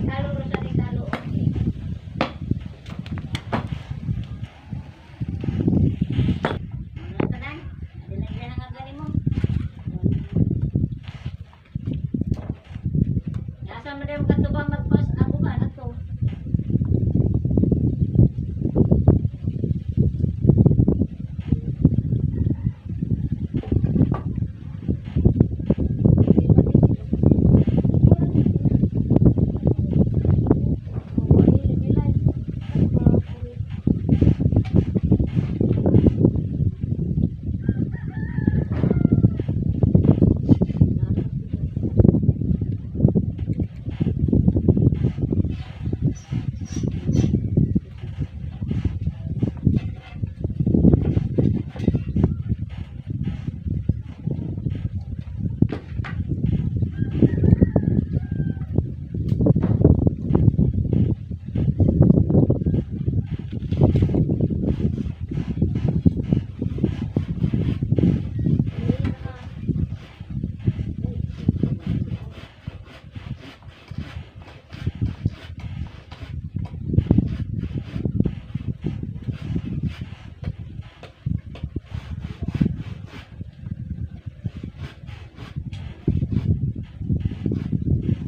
Talo ro sa talo. Mga tanan, dili na nga gani mo. Asa man dayon katubang magpas ako ba ato.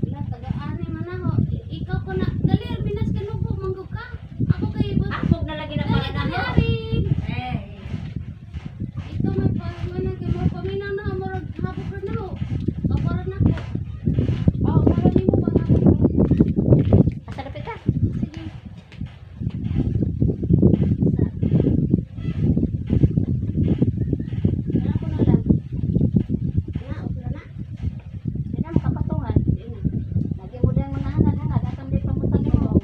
Wala, taga-ani man ako. Ikaw ko na. Dali, Arminas, kanubo, manggug ka. Ako kay Apog na lagi na Dali, para dali, na. Arin. Eh. Ikaw may pa, manang kay mo paminaw na, murag habok ra na ho. O, para na ko. O, para nimo ba habok ra? Asa dapit ka? Sige. Ano ko na lang. Na, okay na. Di na makapatungan. Lagi mo din mga hangad-hangad. Asam di pambutang mo.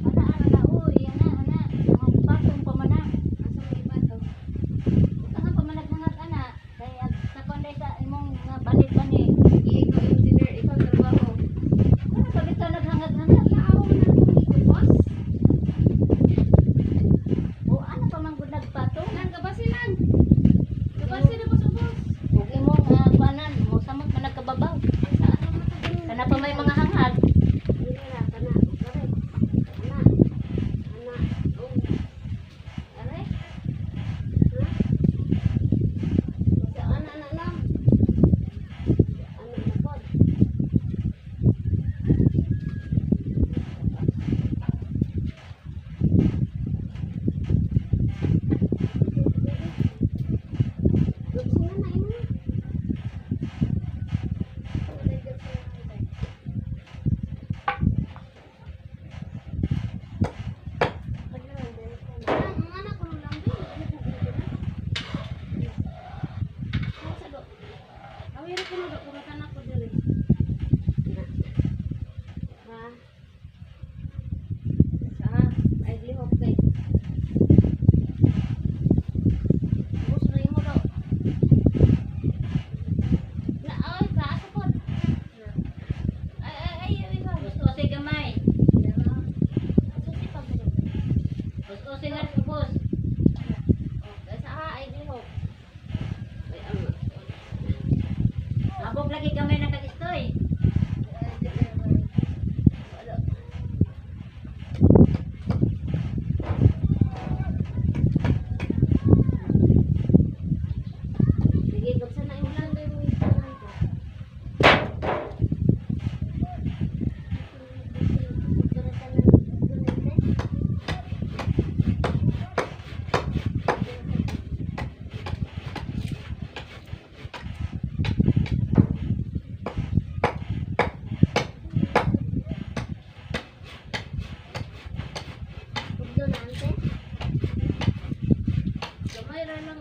Ana, ana na. Uy, ana, ana. Mga patong pa man na. Asa may iba to? Butangan pa man naghangad, ana. Kay ag sa konday sa imong nga balik ba ni.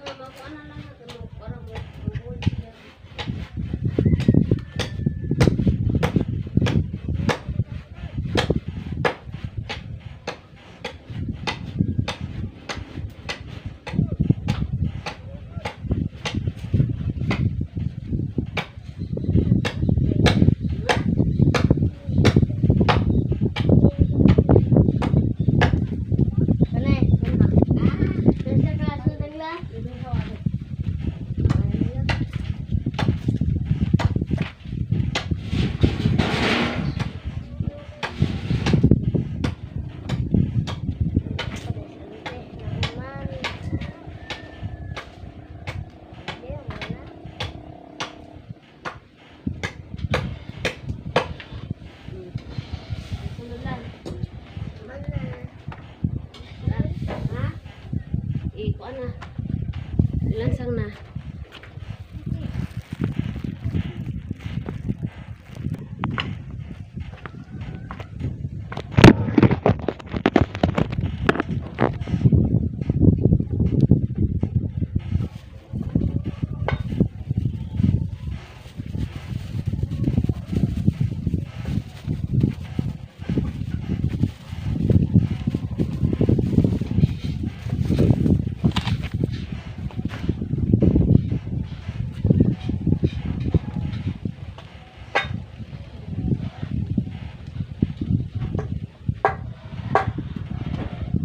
Nga makuha na lang na mo para mo mo siya. Kani. Ah, sa klase tagla. Ha? Ikuan na. Lansang na.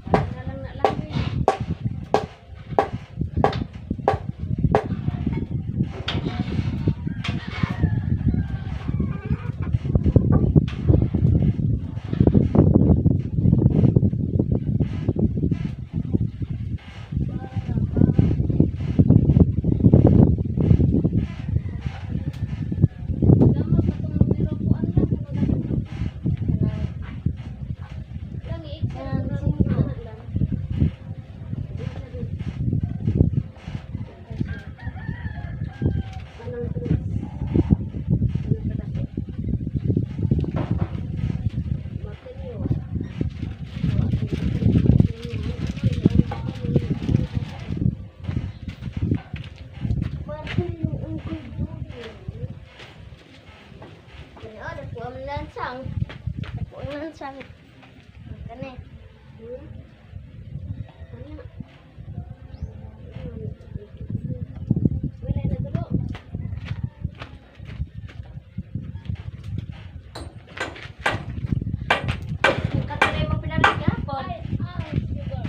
Parang na lang na lang eh. Gamot na itong numero ko. Ano lang? Ano lang? Lang i-extra lang ano lang. Anong tres? Ano ka dako? Martilyo. Lansang. Ako ang lansang. Kani. Ano? Wala na dulo. Katulay mo pinalit gapon. Ay, ah, sugar.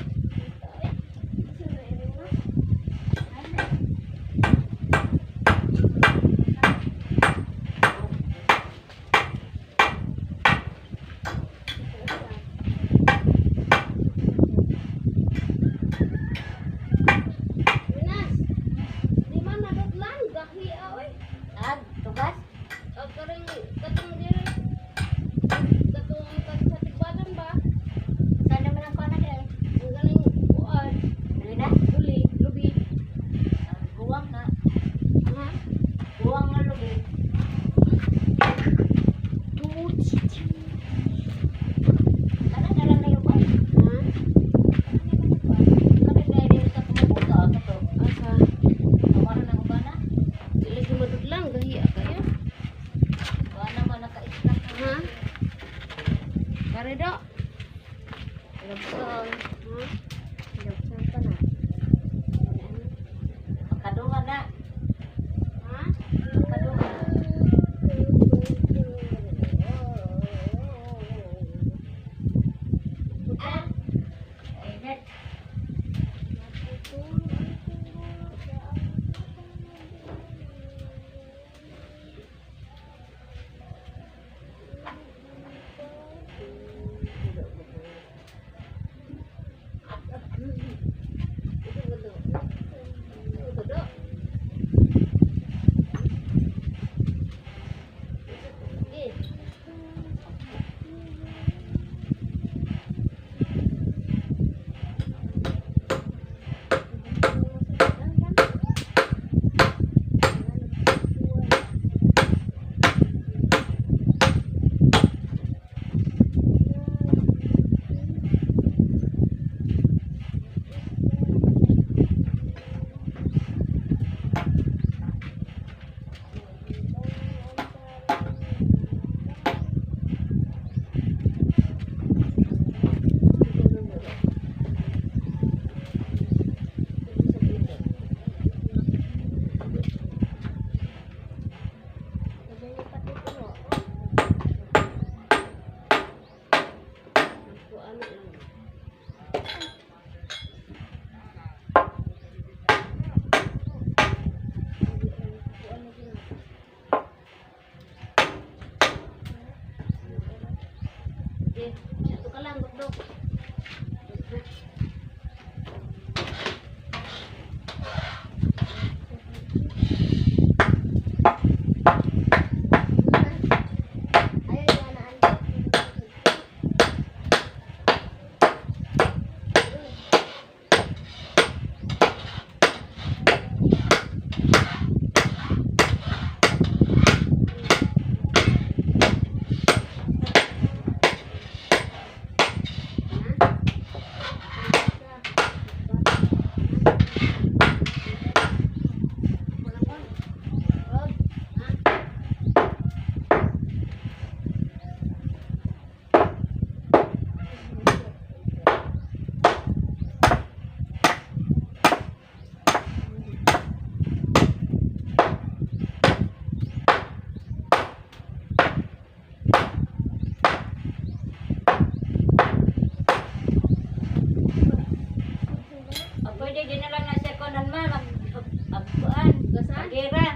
Gasan? Bagira.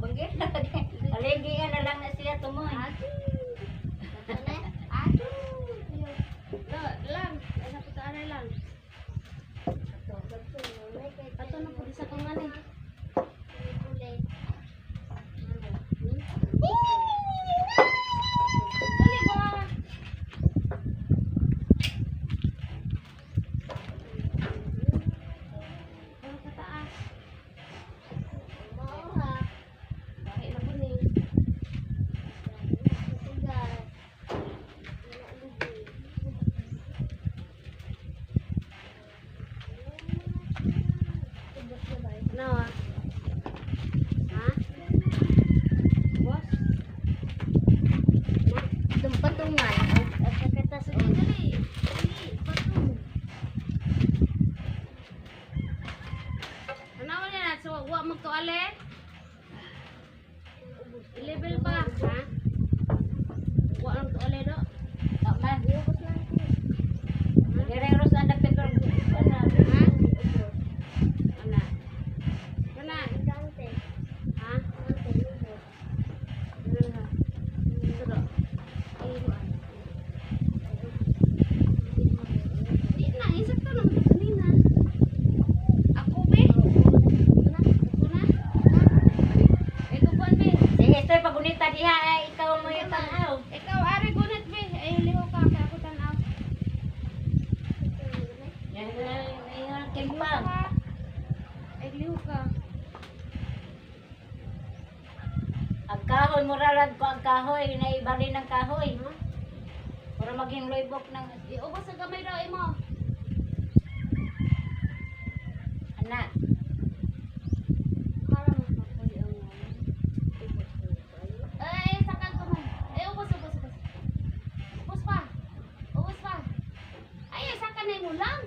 Bagira. Aligi na lang na siya tumoy. La, lang. Ay, sa puta lang. Ato na po sa kong ano eh. Dali ba? Ano kataas? Bakit na po ni? Ano ah? Ha? Boss? Patungan. At pagkatas Dali, dali. Dali, patong. Ano wala na? So, wa magtuali? Level pa, ha? Wa lang tuali do. Tama. Guerreros ang dapit. Ano? Ha? Ana. Ana. Ha? Ano na? Ito do. Di na, insakto naman ito kanina. Ako, be? Ako na? Ikaw kuan, be? Sige, Stoy, pagunita diha. Ay, ikaw mo yung tanaw. Ikaw, ari gunit, be. Ay, liho ka. Kaya ako tanaw. Yan, yan, yan, timpang. Ay, liho ka. Ang kahoy, muralag ko ang kahoy. Naibali ng kahoy. Para maging loybok ng Iubos sa gamay daw, imo. anak. Ay, sakal ko man. Ay, ubos, ubos, ubos. Ubos pa. Ubos pa. Ay, sakal na imo lang.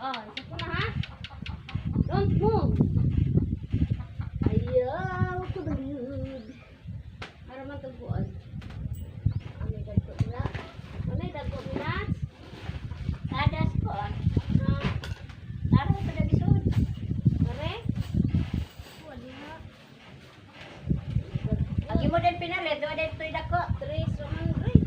Oh, isa ko na ha. Don't move. Ayaw ko balud. Para man tuguan. Ano yung dagko nila? Tadas ko. Ah. Ah, Tara pa na bisod. pare? Ang imo din pinalit, doon din to'y dako. 300.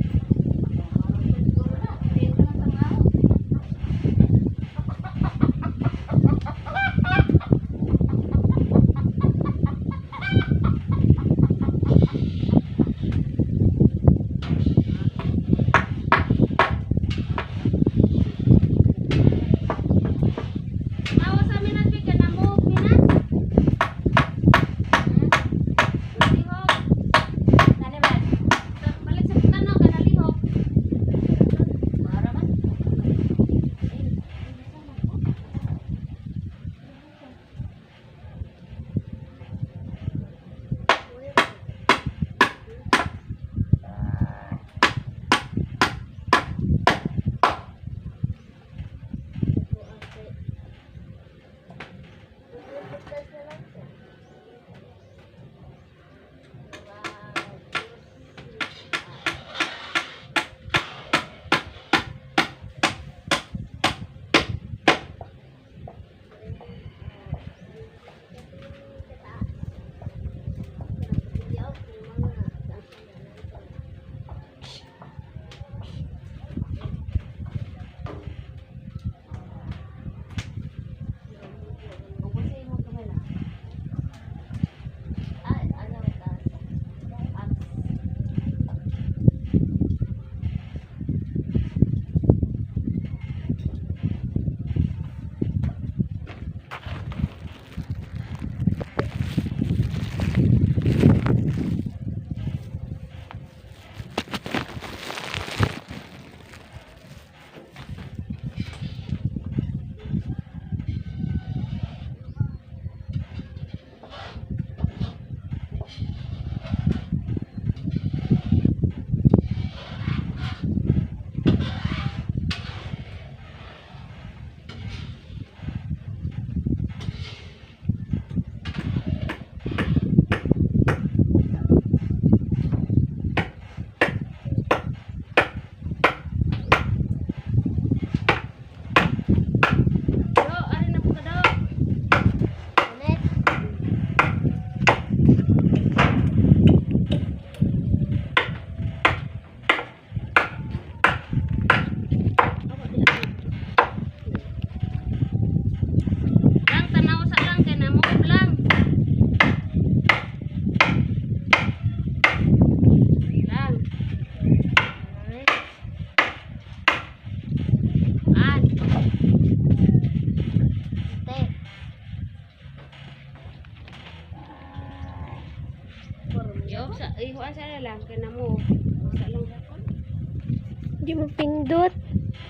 Di mo pindot.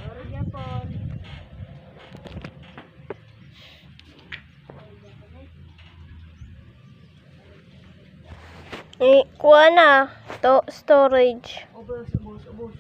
Oro gyapon. Eh, kuha na. To, storage. Ubos, ubos, ubos.